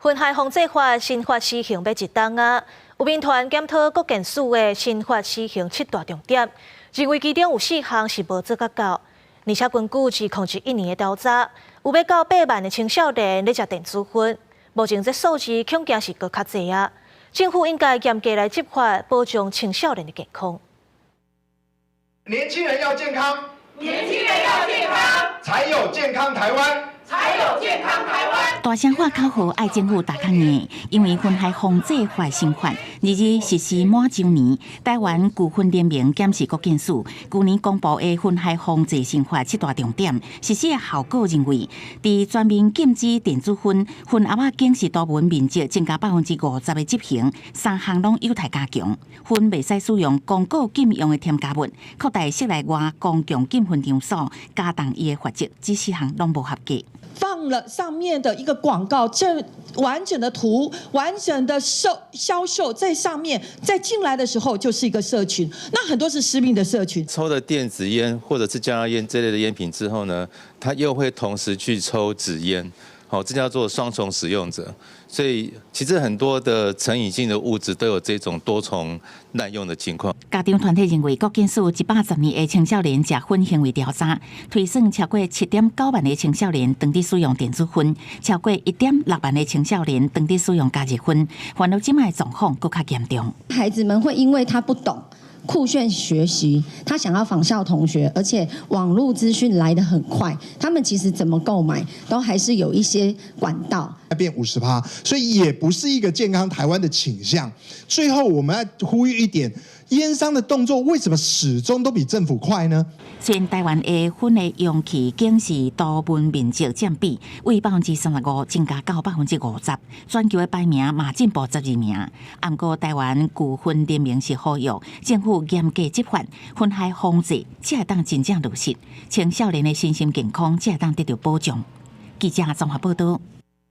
薰害防制法新法施行欲一冬啊，有民團檢討國健署的新法施行七大重點，認為其中有四項是無做甲到，而且根據2001年的調查，有欲到8萬的青少年咧食電子薰，目前這數字恐驚是閣較濟啊！政府應該嚴格來執法，保障青少年的健康。年輕人要健康，年輕人要健康，才有健康台灣。才有健康台灣。大聲喊口號，愛政府打較硬，因為薰害防制法新法，二二實施滿週年。台灣拒薰聯盟檢視國健署舊年公布的薰害防制新法七大重點，實施的效果認為，佇全面禁止電子薰，薰盒仔警示圖文面積增加50%的執行，三項攏有待加強。薰袂使使用公告禁用的添加物，擴大室內外公共禁薰場所，加重伊的罰則，這四項攏無合格。放了上面的一個廣告，這完整的圖、完整的售銷售在上面，在進來的時候就是一個社群，那很多是私密的社群。抽了電子菸或者是加熱菸這類的菸品之後呢，他又會同時去抽紙菸，好，這叫做雙重使用者。所以其實很多的成癮性的物質都有這種多重濫用的情況。家長團體認為，國健署110年的青少年食薰行為調查，推算超過7.9萬的青少年當佇使用電子薰，超過1.6萬的青少年當佇使用加熱薰，反而這擺狀況閣較嚴重。孩子們會因為他不懂酷炫學習，他想要仿效同學，而且網絡資訊來得很快，他們其實怎麼購買都還是有一些管道。變50%，所以也不是一個健康台灣的傾向。最後我們要呼籲一點，煙商的動作為什麼始終都比政府快呢？雖然台灣的薰的容器警示圖文面積佔比為35%增加到50%，全球的排名嘛進步12名。毋過台灣拒薰聯盟是呼籲政府嚴格執法，薰害防制才會當真正落實，青少年的身心健康才會當得到保障。記者綜合報道。